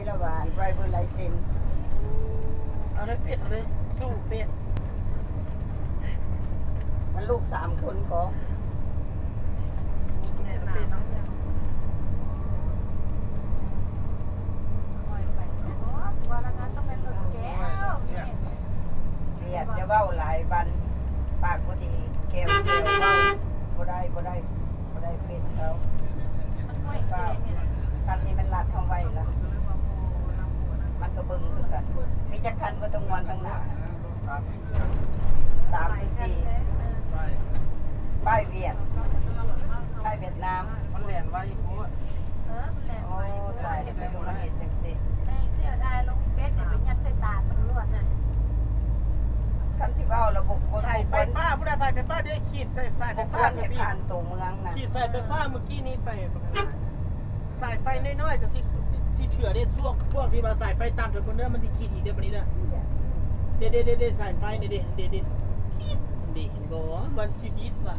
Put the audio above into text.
ລະວ່າ driver license ເອົາເລີຍເປັດ ເອົາເລີຍ ສູ້ເປັດ. ມັນລູກສາມຄົນກໍ ວຽດ ຢ່າເວົ້າຫຼາຍວັນ ປາກບໍ່ດີ ແກ້ວ ແກ້ວ ເວົ້າບໍ່ໄດ້ ບໍ່ໄດ້ ບໍ່ໄດ້ເປັນເຂົາ ຟ້າວ ຄັນນີ້ມັນລັດເຮົາໄວລະ ມັນກໍເບິ່ງຄືກັນ ມີຈັກຄັນບໍ່ ຕະງວນ ຕະງໜ້າ ສາມຫຼືສີ່ ປ້າຍວຽດ ປ້າຍຫວຽດນາມ ມັນແລ່ນໄວໂພດ. ເອີ ມັນແລ່ນໄວ ໂອ້ ຕາຍແລ້ວ ເປັນອຸບັດຕິເຫດຈັ່ງຊີ້ ແມ່ງເສຍດາຍ ລົງເຟສນີ້ໄປຍັດໃສ່ຕາຕຳຫຼວດນະ. ຄັນຊິເວົ້າລະບົບ ບໍ່ ສາຍໄຟຟ້າ ບໍ່ຄວນ ພຸ້ນນະ ສາຍໄຟຟ້າເດ້ ຂີດສາຍ ສາຍໄຟຟ້າ ບໍ່ຄວນໃຫ້ຜ່ານໂຕເມືອງນະ ຂີດສາຍໄຟຟ້າມື້ກີ້ນີ້ໄປ ສາຍໄຟນ້ອຍໆ ກໍຊິ ຊິ ຊິເຖື່ອເດ້ ພວກ ພວກທີ່ວ່າສາຍໄຟຕາມຖະໜົນເດີ ມັນຊິຂີດອີກເດີ ບັດນີ້ເດີ ເດ້ໆໆ ສາຍໄຟນີ້ເດ້ ເດ້ໆ ຂີດເດ້ ເຫັນບໍ່ ມັນຊິຜິດວ່າ.